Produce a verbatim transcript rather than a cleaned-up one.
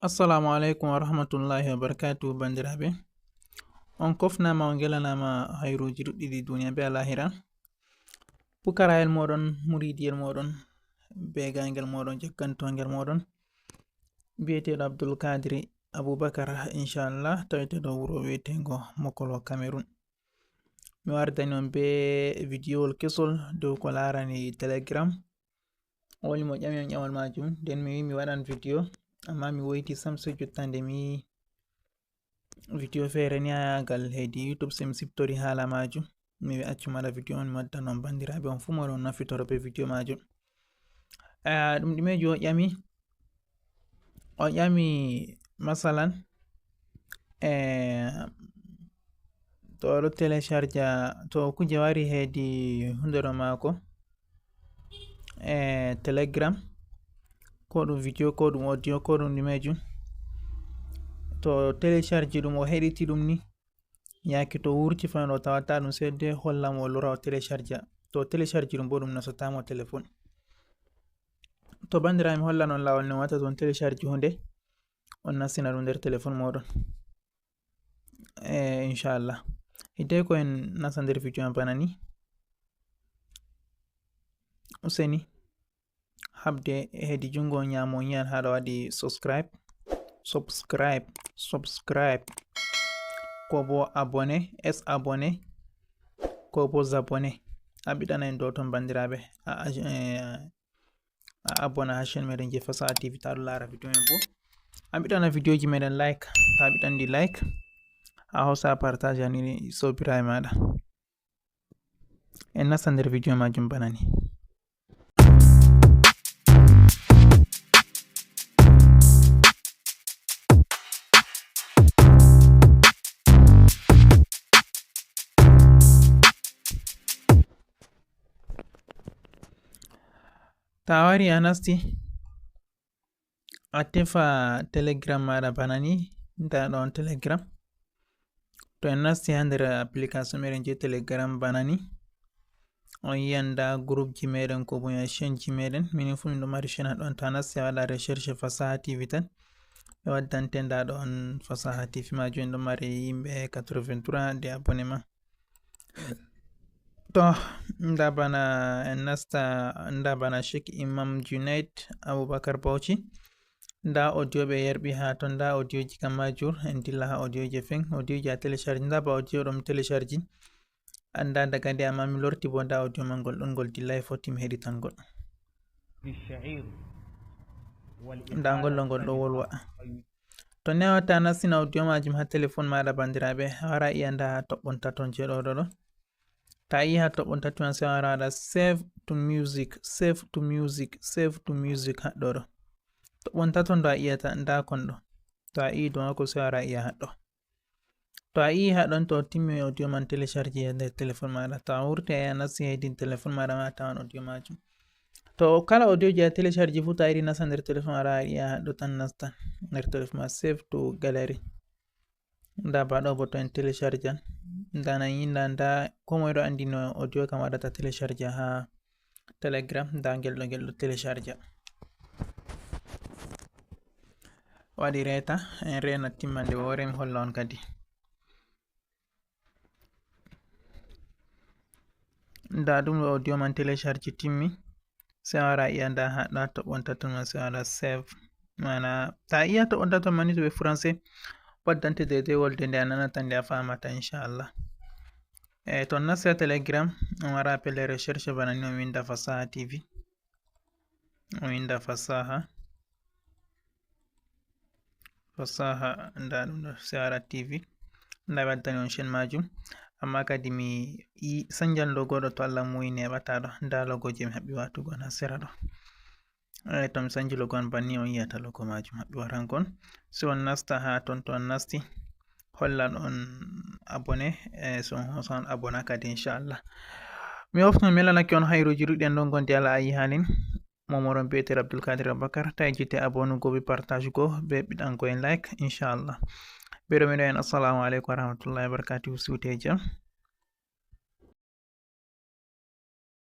Assalamu aleykum wa rahmatullahi wa barakatuhu, banndiraaɓe. On kofnaama, on ngelanama hayruuji ɗuɗɗi ɗi duniya be alahira. Pukarayel mooɗon, muridiyel mooɗon, be gayngel mooɗon, jaggantongel mooɗon, biyeteeɗo Abdul Kadiri Abubakar, inchallah, taweteeɗo wuro wiyeteengo Mokolo, Cameroun. Mi wardani on be vidiyowol kesol dow ko laarani Telegram. O woni mo ƴami on ƴamol maajum, nden mi wi mi waɗan vidiyo, amma mi woyti sam, sey jotta nde mi yi vidiyo feere ni haa gal hedi YouTube, sey mi siftori haala maajum. Mi wi accu mi waɗa vidiyo on, mi waddan on banndiraaɓe on fuu moɗon nafitoro be vidiyo maajum. Ah, ɗum ɗumeejo o ƴami? O ƴami, masalan, eh, to o ɗo télécharge, to kuje wari hedi hunde ɗo maako, eh, Telegram, ko ɗum vidiyo, ko ɗum audio, ko ɗum ɗumeejum. To o télécharge ɗum, o heɗiti ɗum ni, yaake to wurti fayno o tawata ɗum, sey de holla mo o lora o télécharge. To o télécharge ɗum bo, ɗum nasata mo téléphone. To banndiraaɓe, mi hollan on laawol no watta on télécharge hunde, on nastina ɗum nder téléphone mooɗon. Eh, inchallah. Hiddeko en nasta nder vidiyo am bana ni. Useni, habde hedi jungo nyamo on yiyan haa ɗo waɗi subscribe, subscribe, subscribe, ko bo abonné, S abonné, ko bo s'abonner. A ɓiɗɗana en ɗo ton, banndiraaɓe. A, a, eh, a abonné haa chaîne meɗen je Fasaha T V, ta ɗo laara vidiyo men bo. A ɓiɗɗana vidiyoji meɗen like, ta ɓiɗɗan ɗi like. A hosa partage ani sobiraaɓe maɗa. En nasta nder vidiyo majum bana ni. Ta wari a nasti, a tefa Telegram maɗa bana ni, nda ɗon Telegram. To en nasti haa nder application meɗen je Telegram bana ni, on yiyan nda groupe ji meɗen ko bo ya chaîne ji meɗen. Minin fu min ɗo mari chaîne haa ɗon. To a nasti a waɗa recherche Fasaha T V tan, ɓe waddante nda ɗon Fasaha T V majum. En ɗo mari yimɓe quatre-vingt-trois de abonnement. To, nda bana en nasta, nda bana Sheikh Imam Junaid Abubakar Bauchi. Nda audio ɓe yerɓi haa ton, nda audioji kam majum. En dilla haa audioji fen, audioji a télécharge. Nda ba audio ɗo mi télécharge. Anda daga nde, amma mi lorti bo nda audio man ngol ɗon, ngol dillay, foti mi heɗitangol. Nda ngol ɗo, ngol ɗo wolwa. To ne a watta a nastina audio majum haa téléphone maɗa, banndiraaɓe, a wara a yi'a nda haa toɓɓon taton je ɗo, ɗo, ɗo. Ta yi'i haa toɓɓon taton man, sey a wara a waɗa save to music, save to music, save to music haa ɗo, ɗo. Toɓɓon taton ɗo a yi'ata, nda kon ɗo. To a yi'i dow maako, sey a wara a yi'a haa ɗo. To a yi'i haa ɗon, to timmi audio man télécharge nder téléphone maɗa. To a wurti a nasti hedi téléphone maɗa ma, a tawan audio majum. To kala audio je a télécharge fu, to a yiɗi nasta nder téléphone, a wara a yi'a haa ɗo tan, nasta nder téléphone ma, save to gallery. Nda ba ɗo bo to en télécharge an. Nda nan yinda, nda ko moy ɗo andi no audio kam waɗata télécharge haa Telegram. Nda ngel ɗo, ngel ɗo télécharge. Waɗi reeta, en reena timma nde woore, mi holla on kadi. Nda ɗum ɗo audio man télécharge timmi. Sey a wara a yi'a nda haa ɗo, haa toɓɓon taton man, sey a waɗa save. Mana ta yi'a toɓɓon taton man ni to ɓe français, waddante deydey wolde nde a nanata, nde a famata, inchallah. E to on nasti haa Telegram, on wara pelle recherche bana ni, on winda Fasaha T V. On winda Fasaha. Fasaha, nda ɗum ɗo, sey a wara T V. Nda ɓe waddani on chaîne majum. Amma kadi mi yi-, sanjan logo ɗo, to Allah muyi neɓata ɗo. Nda logo je mi haɓɓi watugo on haa sera ɗo. Eh, to mi sanji logo an banni, on yi'ata logo majum haɓɓi warango on. Sey on nasta haa ton, to on nasti, hollan on abonné, eh, sey on hosa on abonné kadi, inchallah. Mi hoftan mi yelanake on hayruuji ɗuɗɗi en ɗon gondi ala ayi halin. Momoron biyeteeɗo Abdul Kadir Abubakar. Ta yejjite abonnugo be partage go be ɓiɗɗango en like, inchallah. Ɓe ɗo mi ɗo en, assalamu aleykum wa rahmatullahi wa barakatuhu, siwte e jam.